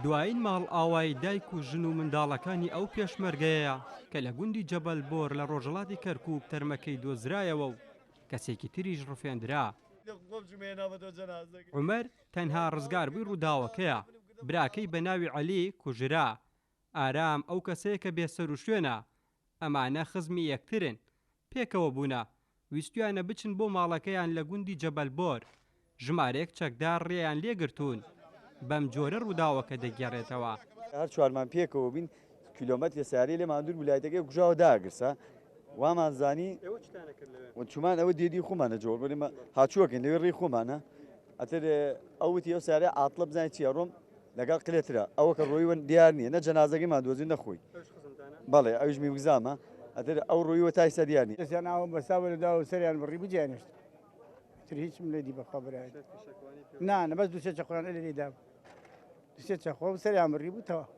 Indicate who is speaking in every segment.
Speaker 1: دوایین ماڵئاوایی دایک و ژن و منداڵەکانی ئەو پێشمەرگەیەیە کە لە گوندی جەبەل بۆر لە ڕۆژهەڵاتی کەرکووک تەرمەکەی دۆزرایەوە و کەسێکی تریش ڕفێندرا. عومەر تەنها ڕزگاربووی ڕووداوەکەیە، براکەی بە ناوی عەلی کوژرا. ئارام ئەو کەسەیە کە بێسەروشوێنە، ئەمانە خزمی یەکترن، پێکەوە بوونە، ویستویانە بچن بۆ ماڵەکەیان لە گوندی جەبەل بۆر، ژمارەیەک چەکدار ڕێیان لێگرتوون، بەم جۆرە ڕووداوەکە دەگێڕێتەوە.
Speaker 2: هەر چوارمان پێکەوە بووین، کیلۆمەترێ سەیارەی لێمان دوور بوو لایتەکەی کوژاوە داگرسا، وامان زانی چومان ئەوە دێدی خۆمانە جۆر بڵێ هاچووەکەین لەوێ ڕێی خۆمانە، ئەتر ئەو وتی ئەو سەیارەیە عاتڵە بزانین چییە، ڕۆم لەگەڵ قلێترە ئەوە کە ڕۆیوە دیار نییە نە جەنازەکەیمان دۆزی نە خۆی. بەڵێ ئەویش میوگزامە ئەتر ئەو ڕۆیوە تا ئیستا دیار نییە.
Speaker 3: دەستیان ئاوم بەستا بە لە داوە سەریان بڕی بجیان هێشت تر هیچم لێ دی بەخوا برای نا نە بەس دوو سێ چەقۆیان لێ دا دوو سێ چەقۆ سەریان بڕی بوو تەواو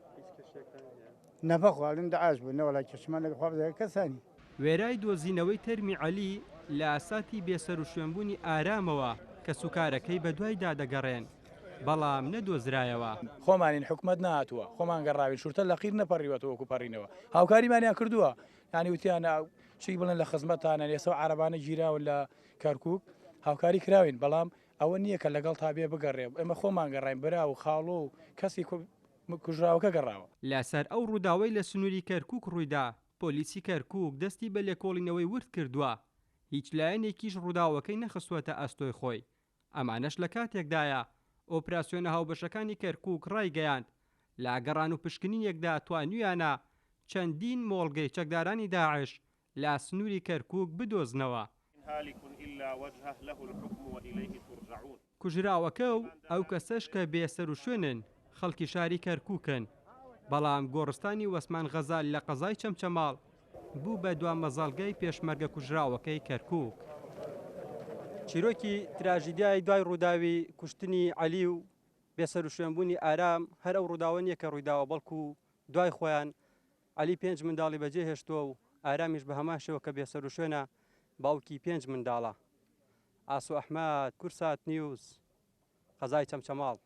Speaker 3: نە بەخوا لەم دەعاش بوو نەوەڵا کێشمان لەگەڵ خوا بزانێ کەسانی.
Speaker 1: وێرای دۆزینەوەی تەرمی عەلی لە ساتی بێسەروشوێنبوونی ئارامەوە کەسوکارەکەی بەدوایدا دەگەڕێن، بەڵام نەدۆزرایەوە.
Speaker 4: خۆمانین حکومەت نەهاتووە خۆمان گەڕاوین شورتە لە قیر نەپەڕیوەتەوە وەکو پەڕینەوە هاوکاریمانیان کردووە یانی وتیان چی بڵێن لە خزمەتانن ئێستا عەرەبانە گیراون لە کەرکوک هاوکاری کراوین بەڵام ئەوە نییە کە لەگەڵ تا بێ بگەڕێ ئێمە خۆمان گەڕاین برا و خاڵۆ و کەسی کوژراوەکە گەڕاوە.
Speaker 1: لەسەر ئەو ڕووداوەی لە سنووری کەرکوک ڕوویدا، پۆلیسی کەرکوک دەستی بە لێکۆڵینەوەی ورد کردووە، هیچ لایەنێکیش ڕووداوەکەی نەخستووەتە ئەستۆی خۆی، ئەمانەش لە کاتێکدایە، ئۆپراسیۆنە هاوبەشەکانی کەرکوک ڕایگەیاند، لە گەڕان و پشکنینێکدا توانیویانە چەندین مۆڵگەی چەکدارانی داعش لە سنووری کەرکوک بدۆزنەوە. کوژراوەکە و ئەو کەسەش کە بێسەروشوێنن خەڵکی شاری کەرکوکن، بەڵام گۆڕستانی وەسمان غەزال لە قەزای چەمچەماڵ بوو بە دوا مەزاڵگای پێشمەرگە کوژراوەکەی کەرکوک. چیرۆکی تراژیدیای دوای ڕووداوی کوشتنی عەلی و بێسەروشوێنبوونی ئارام هەر ئەو ڕووداوە نییە کە ڕوویداوە، بەڵکو دوای خۆیان عەلی پێنج منداڵی بەجێهێشتووە و ئارامیش بە هەمان شێوە کە بێسەروشوێنە باوکی پێنج منداڵە. ئاسۆ ئەحمەد، کوردسات نیوز، قەزای چەمچەماڵ.